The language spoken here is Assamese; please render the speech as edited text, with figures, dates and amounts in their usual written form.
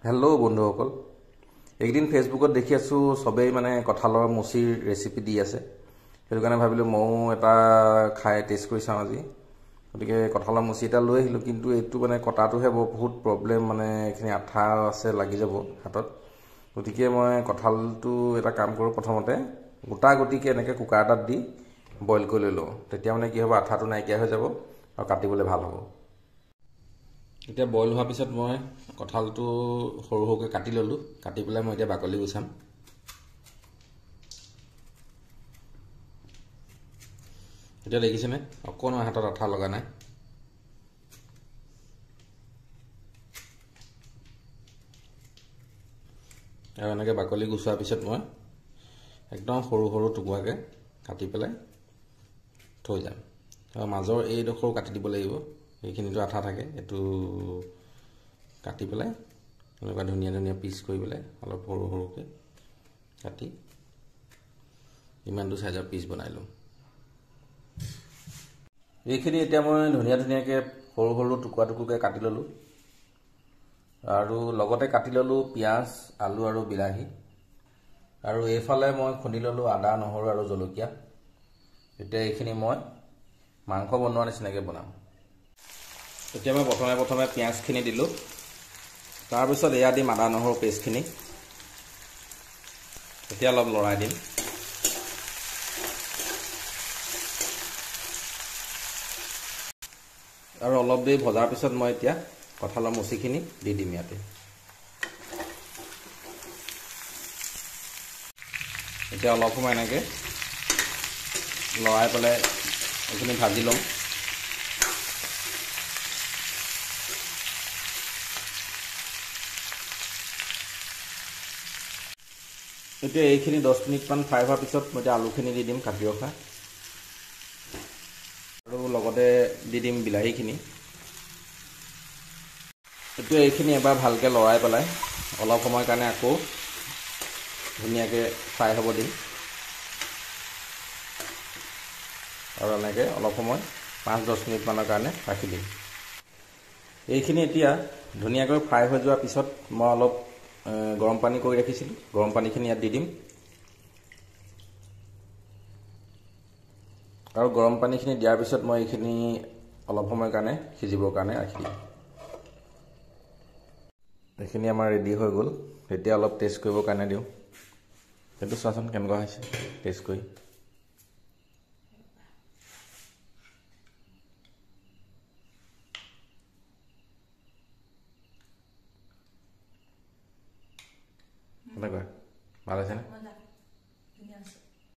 হেল্ল' বন্ধুসকল, এইকেইদিন ফেচবুকত দেখি আছোঁ চবেই মানে কঁঠালৰ মুচিৰ ৰেচিপি দি আছে। সেইটো কাৰণে ভাবিলোঁ ময়ো এটা খাই টেষ্ট কৰি চাওঁ আজি। গতিকে কঁঠালৰ মুচি এটা লৈ আহিলোঁ, কিন্তু এইটো মানে কটাটোহে বহুত প্ৰব্লেম, মানে এইখিনি আঠা আছে লাগি যাব হাতত। গতিকে মই কঁঠালটো এটা কাম কৰোঁ, প্ৰথমতে গোটা গুটিকৈ এনেকৈ কুকাৰ এটাত দি বইল কৰি লৈ লওঁ। তেতিয়া মানে কি হ'ব, আঠাটো নাইকিয়া হৈ যাব আৰু কাটিবলৈ ভাল হ'ব। এতিয়া বইল হোৱাৰ পিছত মই কঁঠালটো সৰু সৰুকৈ কাটি ল'লোঁ। কাটি পেলাই মই এতিয়া বাকলি গুচাম। এতিয়া দেখিছেনে অকণমান হাতত আঠা লগা নাই। আৰু এনেকৈ বাকলি গুচোৱাৰ পিছত মই একদম সৰু সৰু টুকুৰাকৈ কাটি পেলাই থৈ যাম। আৰু মাজৰ এইডোখৰো কাটি দিব লাগিব, এইখিনিতো আঠা থাকে, এইটো কাটি পেলাই এনেকুৱা ধুনীয়া ধুনীয়া পিচ কৰি পেলাই অলপ সৰু সৰুকৈ কাটি ইমানটো চাইজৰ পিচ বনাই ল'ম। এইখিনি এতিয়া মই ধুনীয়া ধুনীয়াকৈ সৰু সৰু টুকুৰা টুকুৰকৈ কাটি ল'লোঁ। আৰু লগতে কাটি ল'লোঁ পিঁয়াজ, আলু আৰু বিলাহী। আৰু এইফালে মই খুন্দি ল'লোঁ আদা, নহৰু আৰু জলকীয়া। এতিয়া এইখিনি মই মাংস বনোৱাৰ নিচিনাকৈ বনাম। এতিয়া মই প্ৰথমে প্ৰথমে পিঁয়াজখিনি দিলোঁ, তাৰপিছত এয়া দিম আদা নহৰু পেষ্টখিনি। এতিয়া অলপ লৰাই দিম। আৰু অলপ দেৰি ভজাৰ পিছত মই এতিয়া কঁঠালৰ মুচিখিনি দি দিম ইয়াতে। এতিয়া অলপ সময় এনেকৈ লৰাই পেলাই এইখিনি ভাজি ল'ম। এতিয়া এইখিনি 10 মিনিটমান ফ্ৰাই হোৱাৰ পিছত মই এতিয়া আলুখিনি দি দিম কাটি ৰখা, আৰু লগতে দি দিম বিলাহীখিনি। এতিয়া এইখিনি এবাৰ ভালকৈ লৰাই পেলাই অলপ সময়ৰ কাৰণে আকৌ ধুনীয়াকৈ ফ্ৰাই হ'ব দিম। আৰু এনেকৈ অলপ সময় 5-10 মিনিটমানৰ কাৰণে ৰাখি দিম। এইখিনি এতিয়া ধুনীয়াকৈ ফ্ৰাই হৈ যোৱাৰ পিছত মই অলপ গৰম পানী কৰি ৰাখিছিলোঁ, গৰম পানীখিনি ইয়াত দি দিম। আৰু গৰম পানীখিনি দিয়াৰ পিছত মই এইখিনি অলপ সময়ৰ কাৰণে সিজিবৰ কাৰণে ৰাখি দিম। এইখিনি আমাৰ ৰেডি হৈ গ'ল। এতিয়া অলপ টেষ্ট কৰিবৰ কাৰণে দিওঁ। সেইটো চোৱাচোন কেনেকুৱা হৈছে টেষ্ট কৰি। কেনেকুৱা, ভাল হৈছেনে?